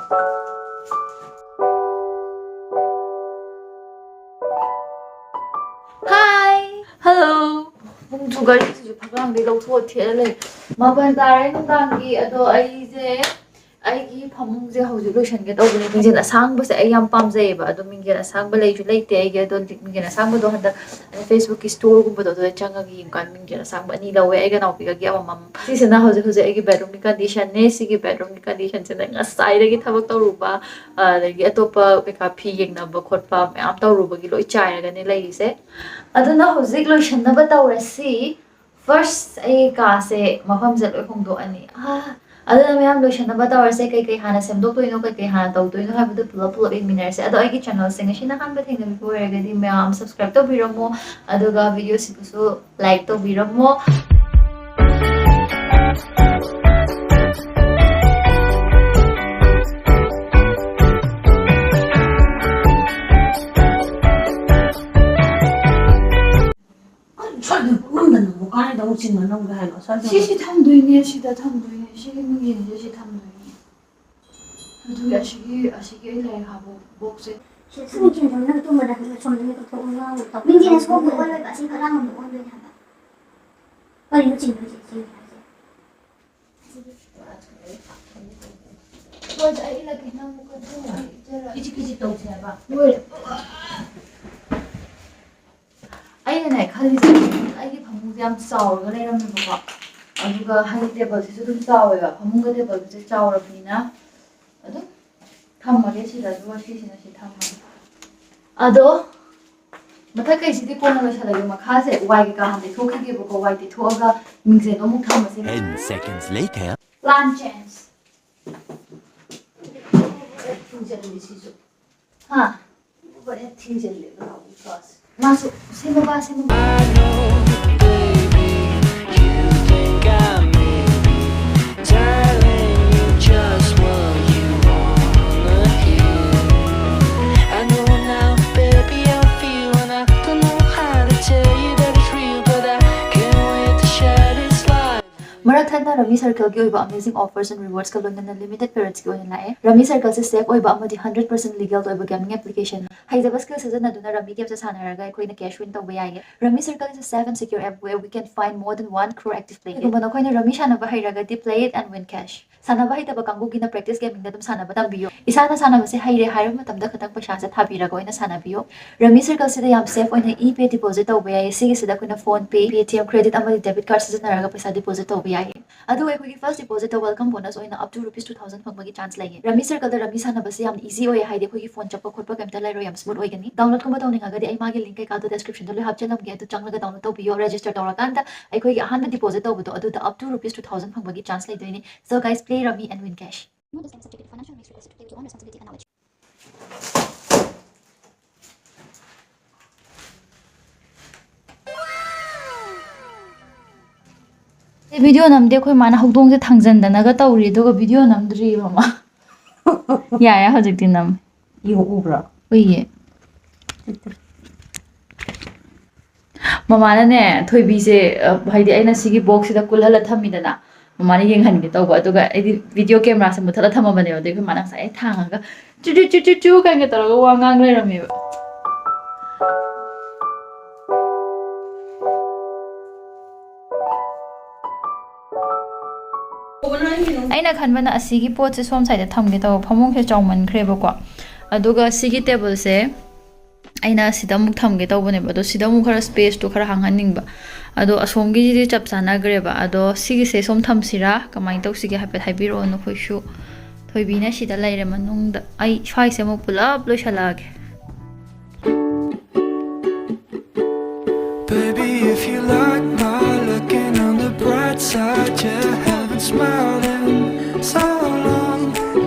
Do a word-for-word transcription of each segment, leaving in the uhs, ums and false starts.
Hi! Hello! ꯄꯨꯡꯁꯨ ꯘꯔꯤꯁꯤꯁꯨ ꯐꯛꯂꯥꯡꯗꯩ ꯂꯧꯊꯣꯛꯑ ꯊꯦꯠꯂ ꯂꯩ꯫ ꯃꯥꯄꯟ ꯇꯥꯔꯦ ꯅꯨꯡꯗꯥꯡꯒꯤ꯫ ꯑꯗꯣ ꯑꯩꯁꯦ ꯑꯩꯒꯤ ꯐꯃꯨꯡꯁꯦ ꯍꯧꯖꯤꯛ ꯂꯣꯏꯁꯟꯒꯦ ꯇꯧꯕꯅꯦ꯫ ꯃꯤꯡꯁꯦꯜ ꯑꯁꯥꯡꯕꯁꯦ ꯑꯩ ꯌꯥꯝ ꯄꯥꯝꯖꯩꯌꯦꯕ꯫ ꯑꯗꯣ ꯃꯤꯡꯁꯦꯜ ꯑꯁꯥꯡꯕ ꯂꯩꯁꯨ ꯂꯩꯇꯦ ꯑꯩꯒꯤ꯫ ꯑꯗꯣ ꯃꯤꯡꯁꯦꯜ ꯑꯁꯥꯡꯕꯗꯣ ꯍꯟꯗꯛ ꯑꯩꯅ Facebookꯀꯤ storeꯒꯨꯝꯕꯗꯣ ꯑꯗꯨꯗ ꯆꯪꯉꯒ ꯌꯦꯡꯉꯀꯥꯟꯗ ꯃꯤꯡꯁꯦꯜ ꯑꯁꯥꯡꯕ ꯑꯅꯤ ꯂꯧꯋꯦ, ꯑꯩꯒ ꯅꯥꯎꯕꯤꯒꯒꯤ ꯑꯃꯃꯝ꯫ ꯁꯤꯁꯤꯅ ꯍꯧꯖꯤꯛ ꯍꯧꯖꯤꯛ ꯑꯩꯒꯤ bedroomꯒꯤ conditionꯅꯦ꯫ ꯁꯤꯒꯤ bedroomꯒꯤ conditionꯁꯤꯗ ꯉꯁꯥꯏꯗꯒꯤ ꯊꯕꯛ ꯇꯧꯔꯨꯕ, ꯑꯗꯒꯤ ꯑꯇꯣꯞꯄ ꯀꯩꯀꯥ ꯐꯤ ꯌꯦꯡꯅꯕ ꯈꯣꯠꯄ ꯃꯌꯥꯝ ꯇꯧꯔꯨꯕꯒꯤ ꯂꯣꯏ ꯆꯥꯏꯔꯒꯅꯦ ꯂꯩꯔꯤꯁꯦ꯫ ꯑꯗꯨꯅ ꯍꯧꯖꯤꯛ ꯂꯣꯏꯁꯟꯅꯕ ꯇꯧꯔꯁꯤ꯫ First ꯑꯩ ꯀꯥꯁꯦ ꯃꯐꯝꯁꯦ ꯂꯣꯏ ꯍꯣꯡꯗꯣꯛꯑꯅꯤ꯫ ꯑꯥ, ꯑꯗꯨꯅ ꯃꯌꯥꯝ ꯂꯣꯏꯁꯟꯅꯕ ꯇꯧꯔꯁꯦ꯫ ꯀꯩꯀꯩ ꯍꯥꯟꯅ ꯁꯦꯝꯗꯣꯛꯇꯣꯏꯅꯣ, ꯀꯩꯀꯩ ꯍꯥꯟꯅ ꯇꯧꯗꯣꯏꯅꯣ ꯍꯥꯏꯕꯗꯨ ꯄꯨꯂꯞ ꯄꯨꯂꯞ ꯌꯦꯡꯃꯤꯟꯅꯔꯁꯦ꯫ ꯑꯗꯣ ꯑꯩꯒꯤ channelꯁꯦ ꯉꯁꯤꯅ ꯑꯍꯥꯟꯕ ꯊꯦꯡꯅꯕꯤꯕ ꯑꯣꯏꯔꯒꯗꯤ ꯃꯌꯥꯝ subscribe ꯇꯧꯕꯤꯔꯝꯃꯣ, ꯑꯗꯨꯒ videoꯁꯤꯕꯨꯁꯨ like ꯇꯧꯕꯤꯔꯝꯃꯣ꯫ ꯀꯩꯅꯣ ꯁ꯭ꯋꯥꯏꯗ ꯄꯨꯛꯅꯝꯗ ꯅꯝꯃꯨ, ꯀꯥꯏꯗ ꯑꯃꯨꯛ ꯆꯤꯡꯉ ꯅꯝꯒꯦ ꯍꯥꯏꯅꯣ? ꯁ꯭ꯋꯥꯏꯗ ꯁꯤꯁꯤ ꯊꯝꯗꯣꯏꯅꯦ, ꯁꯤꯗ ꯊꯝꯗꯣꯏꯅꯦ, ꯁꯤꯒꯤ ꯃꯤꯡꯁꯦ ꯁꯤ ꯊꯝꯗꯣꯏꯅꯦ꯫ ꯑꯗꯨꯒꯤ ꯑꯁꯤꯒꯤ, ꯑꯁꯤꯒꯤ ꯑꯩ ꯂꯥꯏꯔꯤꯛ ꯍꯥꯞꯄ boxꯁꯦ꯫ ꯁꯤ ꯁꯨꯝ ꯆꯤꯡꯗꯣꯏ ꯅꯪ ꯇꯨꯝꯕꯗ ꯁꯣꯝꯗꯒꯤ ꯇꯧꯊꯣꯛꯑꯒ ꯉꯥꯡꯕ ꯇꯧꯕ ꯃꯤꯡꯁꯦ ꯇꯧꯕ ꯁꯣꯝꯗ ꯑꯣꯜꯂꯣꯏꯕ, ꯑꯁꯤ ꯐꯛꯂꯥꯡꯂꯣꯝꯗ ꯑꯣꯟꯗꯣꯏꯅꯦ ꯍꯥꯏꯕ꯫ ꯀꯔꯤꯅꯣ ꯆꯤꯡꯗꯣꯏꯁꯦ, ꯆꯤꯡꯒꯦ ꯍꯥꯏꯁꯦ? ꯍꯣꯏ, ꯑꯩ ꯏꯜꯂꯛꯀꯦ, ꯅꯪ ꯀꯩꯗꯧ ꯏꯆꯔ-, ꯀꯤꯖꯤꯛ ꯀꯤꯖꯤꯛ ꯇꯧꯁꯦ ꯍꯥꯏꯕ꯫ ꯂꯣꯏꯔꯦ꯫ ꯑꯩꯅꯅꯦ ꯈꯜꯂꯤꯁꯦ, ꯑꯩꯒꯤ ꯐꯃꯨꯡꯁꯦ ꯌꯥꯝ ꯆꯥꯎꯔꯒ ꯂꯩꯔꯝꯃꯦꯕꯀꯣ, ꯑꯗꯨꯒ ꯍꯥꯏꯗꯤ tableꯁꯤꯁꯨ ꯑꯗꯨꯝ ꯆꯥꯎꯋꯦꯕ, ꯐꯃꯨꯡꯒ tableꯒꯁꯦ ꯆꯥꯎꯔꯕꯅꯤꯅ ꯑꯗꯨꯝ ꯊꯝꯃꯒꯦ ꯁꯤꯗ, ꯑꯗꯨꯒ ꯁꯤꯁꯤꯅ ꯁꯤ ꯊꯝꯃꯒꯦ꯫ ꯑꯗꯣ ꯃꯊꯛ ꯀꯩꯁꯤꯗꯤ ꯀꯣꯟꯅ ꯂꯣꯏꯁꯜꯂꯒꯦ, ꯃꯈꯥꯁꯦ ꯋꯥꯏ ꯀꯩꯀꯥ ꯍꯥꯟꯅ ꯇꯩꯊꯣꯛꯈꯤꯒꯦꯕꯀꯣ, ꯋꯥꯏ ꯇꯩꯊꯣꯛꯑꯒ ꯃꯤꯡꯁꯦꯜ ꯑꯃꯨꯛ ꯊꯝꯃꯁꯦ꯫ Ten seconds later. Plan change. ꯊꯤꯡꯖꯤꯜꯂꯤ ꯁꯤꯁꯨ꯫ ꯍꯥ? ꯊꯤꯡꯖꯤꯜꯂꯦꯕ ꯅꯥꯎꯕꯤ ꯀꯥꯁꯦ꯫ ꯃꯥꯁꯨ ꯁꯦꯝꯃꯕ, ꯁꯦꯝꯃꯕ꯫ I know, baby, you think I may be telling you just what you wanna hear. I know now, baby, I feel, and I don't know how to tell you that it's real, but I can't wait to share this life. ꯃꯔꯛ ꯊꯠꯅ Rummy Circle ꯒꯤ ꯑꯣꯏꯕ amazing offers and rewards ꯀ ꯂꯣꯏꯅꯅ limited period ꯀꯤ ꯑꯣꯏꯅ ꯂꯥꯛꯑꯦ꯫ Rummy Circle ꯁꯦ safe ꯑꯣꯏꯕ ꯑꯃꯗꯤ hundred percent legal ꯑꯣꯏꯕ gaming application ꯅꯤ꯫ ꯍꯩꯖꯕ skill ꯁꯤꯖꯤꯟꯅꯗꯨꯅ Rummy game ꯁꯦ ꯁꯥꯟꯅꯔꯒ ꯑꯩꯈꯣꯏꯅ cash win ꯇꯧꯕ ꯌꯥꯏꯌꯦ꯫ Rummy Circle is a safe and secure app where we can find more than one crore active players. ꯀꯩꯒꯨꯝꯕ ꯅꯈꯣꯏꯅ Rummy ꯁꯥꯟꯅꯕ ꯍꯩꯔꯒꯗꯤ, play it and win cash. ꯁꯥꯟꯅꯕ ꯍꯩꯇꯕ ꯀꯥꯡꯕꯨꯒꯤꯅ practice gaming ꯗ ꯑꯗꯨꯝ ꯁꯥꯟꯅꯕ ꯇꯝꯕꯤꯌꯨ꯫ ꯏꯁꯥꯅ ꯁꯥꯟꯅꯕꯁꯦ ꯍꯩꯔꯦ ꯍꯥꯏꯔꯕ ꯃꯇꯝꯗ ꯈꯛꯇꯪ ꯄꯩꯁꯥꯁꯦ ꯊꯥꯕꯤꯔꯒ ꯑꯣꯏꯅ ꯁꯥꯟꯅꯕꯤꯌꯨ꯫ Rummy Circle ꯁꯤꯗ ꯌꯥꯝ safe ꯑꯣꯏꯅ ePay deposit ꯇꯧꯕ ꯌꯥꯏꯌꯦ꯫ ꯁꯤꯒꯤꯁꯤꯗ ꯑꯩꯈꯣꯏꯅ PhonePe, Paytm, credit ꯑꯃꯗꯤ debit card ꯁꯤꯖꯤꯟꯅꯔꯒ ꯄꯩꯁꯥ deposit ꯇꯧꯕ ꯌꯥꯏꯌꯦ꯫ ꯑꯗꯨꯒ ꯑꯩꯈꯣꯏꯒꯤ first deposit ꯇ welcome bonus ꯑꯣꯏꯅ up to rupees two thousand ꯐꯪꯕꯒꯤ chance ꯂꯩꯌꯦ꯫ Rummy Circle ꯗ Rummy ꯁꯥꯟꯅꯕꯁꯦ ꯌꯥꯝ easy ꯑꯣꯏꯌꯦ, ꯍꯥꯏꯗꯤ ꯑꯩꯈꯣꯏꯒꯤ phone ꯆꯞꯄ ꯈꯣꯠꯄ ꯀꯩꯝꯇ ꯂꯩꯔꯣꯏ, ꯌꯥꯝ smooth ꯑꯣꯏꯒꯅꯤ꯫ Download ꯀꯨꯝꯕ ꯇꯧꯅꯤꯡꯉꯒꯗꯤ ꯑꯩ ꯃꯥꯒꯤ link ꯀꯩꯀꯥꯗꯣ description ꯗ ꯂꯣꯏ ꯍꯥꯞꯆꯤꯜꯂꯝꯒꯦ, ꯑꯗꯨ ꯆꯪꯂꯒ download ꯇꯧꯕꯤꯌꯣ꯫ Register ꯇꯧꯔꯀꯥꯟꯗ ꯑꯩꯈꯣꯏꯒꯤ ꯑꯍꯥꯟꯕ deposit ꯇꯧꯕꯗꯣ ꯑꯗꯨꯗ up to rupees two thousand ꯐꯪꯕꯒꯤ chance ꯂꯩꯗꯣꯏꯅꯦ꯫ So guys, play Rummy and win cash. No discount subject to financial risks requested to take your own responsibility and knowledge. ꯑꯩ video ꯅꯝꯗꯦ, ꯑꯩꯈꯣꯏ ꯃꯥꯅ ꯍꯧꯗꯣꯡꯁꯦ ꯊꯥꯡꯖꯟꯗꯅꯒ ꯇꯧꯔꯤ, ꯑꯗꯨꯒ video ꯅꯝꯗ꯭ꯔꯤꯌꯦ ꯃꯃꯥ꯫ ꯌꯥꯔꯦ, ꯍꯧꯖꯤꯛꯇꯤ ꯅꯝꯃꯦ꯫ ꯏꯍꯣ ꯎꯕ꯭ꯔꯥ? ꯎꯏꯌꯦ꯫ ꯃꯃꯥꯅꯅꯦ, ꯊꯣꯏꯕꯤꯁꯦ, ꯑ, ꯍꯥꯏꯗꯤ ꯑꯩꯅ ꯁꯤꯒꯤ box ꯁꯤꯗ ꯀꯨꯜꯍꯜꯂ ꯊꯝꯃꯤꯗꯅ, ꯃꯃꯥꯅ ꯌꯦꯡꯍꯟꯒꯦ ꯇꯧꯕ, ꯑꯗꯨꯒ ꯑꯩꯗꯤ video camera ꯁꯦ ꯃꯨꯠꯊꯠꯂ ꯊꯝꯃꯕꯅꯦꯕ, ꯑꯗꯨꯒꯤ ꯑꯩꯈꯣꯏ ꯃꯥꯅ ꯉꯁꯥꯏ ꯑꯩ ꯊꯥꯡꯉꯒ ꯆꯨ ꯆꯨ ꯆꯨ ꯆꯨ ꯆꯨ ꯀꯥꯏꯅ ꯇꯧꯔꯒ ꯋꯥ ꯉꯥꯡ ꯂꯩꯔꯝꯃꯦꯕ꯫ ꯑꯩꯅ ꯈꯟꯕꯅ ꯑꯁꯤꯒꯤ ꯄꯣꯠꯁꯦ ꯁꯣꯝ side ꯇ ꯊꯝꯒꯦ ꯇꯧꯕ, ꯐꯃꯨꯡꯁꯦ ꯆꯥꯎꯃꯟꯈ꯭ꯔꯦꯕꯀꯣ꯫ ꯑꯗꯨꯒ ꯁꯤꯒꯤ table ꯁꯦ ꯑꯩꯅ ꯁꯤꯗ ꯑꯃꯨꯛ ꯊꯝꯒꯦ ꯇꯧꯕꯅꯦꯕ, ꯑꯗꯣ ꯁꯤꯗ ꯑꯃꯨꯛ ꯈꯔ space ꯇꯣ ꯈꯔ ꯍꯥꯡꯍꯟꯅꯤꯡꯕ꯫ ꯑꯗꯣ ꯑꯁꯣꯝꯒꯤꯁꯤꯗꯤ ꯆꯞ ꯆꯥꯟꯅꯈ꯭ꯔꯦꯕ꯫ ꯑꯗꯣ ꯁꯤꯒꯤꯁꯦ ꯁꯣꯝ ꯊꯝꯁꯤꯔꯥ, ꯀꯃꯥꯏꯅ ꯇꯧꯁꯤꯒꯦ, ꯍꯥꯏꯐꯦꯠ ꯍꯥꯏꯕꯤꯔꯛꯑꯣ ꯅꯈꯣꯏꯁꯨ꯫ ꯊꯣꯏꯕꯤꯅ ꯁꯤꯗ ꯂꯩꯔꯦ ꯃꯅꯨꯡꯗ, ꯑꯩ ꯁ꯭ꯋꯥꯏꯁꯦ ꯑꯃꯨꯛ ꯄꯨꯂꯞ ꯂꯣꯏꯁꯜꯂꯛꯑꯒꯦ꯫ Baby, if you like my looking on the bright side, yeah, haven't smiled in so long.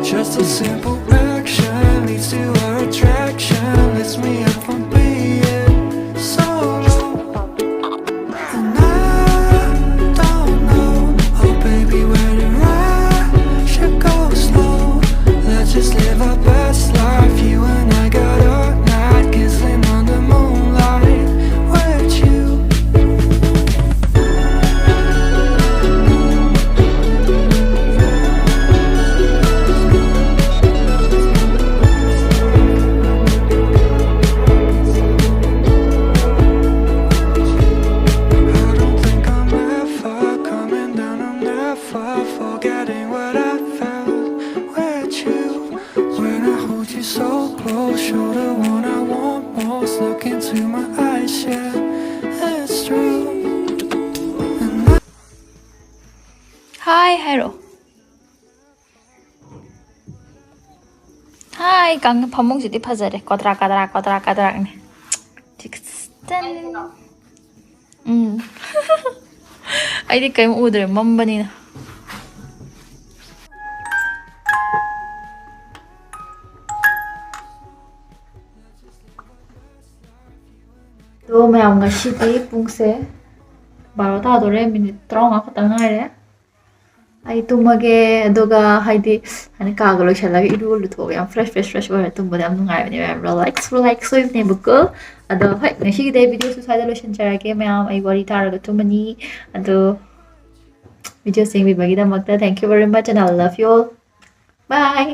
Just a simple action leads to our attraction, lifts me up from being solo. And I don't know, oh baby, where do I should go slow? Let's just live our best life. You and I got all night, kissing on the moonlight with you. You're the one I want most. Look into my eyes, yeah, it's true. And I ꯍꯥꯏ ꯍꯥꯏꯔꯛꯑꯣ꯫ ꯍꯥꯏ ꯀꯥꯡ ꯐꯃꯨꯡꯁꯤꯗꯤ ꯐꯖꯔꯦ꯫ ꯀꯣꯗ꯭ꯔꯥ ꯀꯗ꯭ꯔꯥ ꯀꯣꯗ꯭ꯔꯥ ꯀꯗ꯭ꯔꯥꯛꯅꯦ꯫ ꯆꯤꯛꯁ ꯇꯟ꯫ ꯎꯝ꯫ ꯑꯩꯗꯤ ꯀꯔꯤꯝ ꯎꯗ꯭ꯔꯦ, ꯃꯝꯕꯅꯤꯅ꯫ ꯑꯗꯣ ꯃꯌꯥꯝ, ꯉꯁꯤꯗꯤ ꯄꯨꯡꯁꯦ ꯕꯥꯔꯣ ꯇꯥꯗꯣꯔꯦ, ꯃꯤꯅꯤꯠ ꯇꯔꯥꯃꯉꯥ ꯈꯛꯇꯪ ꯉꯥꯏꯔꯦ꯫ ꯑꯩ ꯇꯨꯝꯃꯒꯦ꯫ ꯑꯗꯨꯒ ꯍꯥꯏꯗꯤ ꯍꯥꯏꯗꯤ ꯀꯥꯒ ꯂꯣꯏꯁꯜꯂꯒ ꯏꯔꯨ ꯂꯨꯊꯣꯛꯑꯒ ꯌꯥꯝ fresh fresh fresh ꯑꯣꯏꯔ ꯇꯨꯝꯕꯗ ꯌꯥꯝ ꯅꯨꯡꯉꯥꯏꯕꯅꯦ ꯃꯌꯥꯝ꯫ Relax relax ꯑꯣꯏꯕꯅꯦꯕꯀꯣ꯫ ꯑꯗꯣ ꯍꯣꯏ, ꯉꯁꯤꯒꯤꯗꯤ ꯑꯩ videoꯁꯨ ꯁ꯭ꯋꯥꯏꯗ ꯂꯣꯏꯁꯤꯟꯖꯔꯒꯦ ꯃꯌꯥꯝ꯫ ꯑꯩ ꯋꯥꯔꯤ ꯇꯥꯔꯒ ꯇꯨꯝꯃꯅꯤ꯫ ꯑꯗꯣ video ꯌꯦꯡꯕꯤꯕꯒꯤꯗꯃꯛꯇ thank you very much and I love you all. Bye.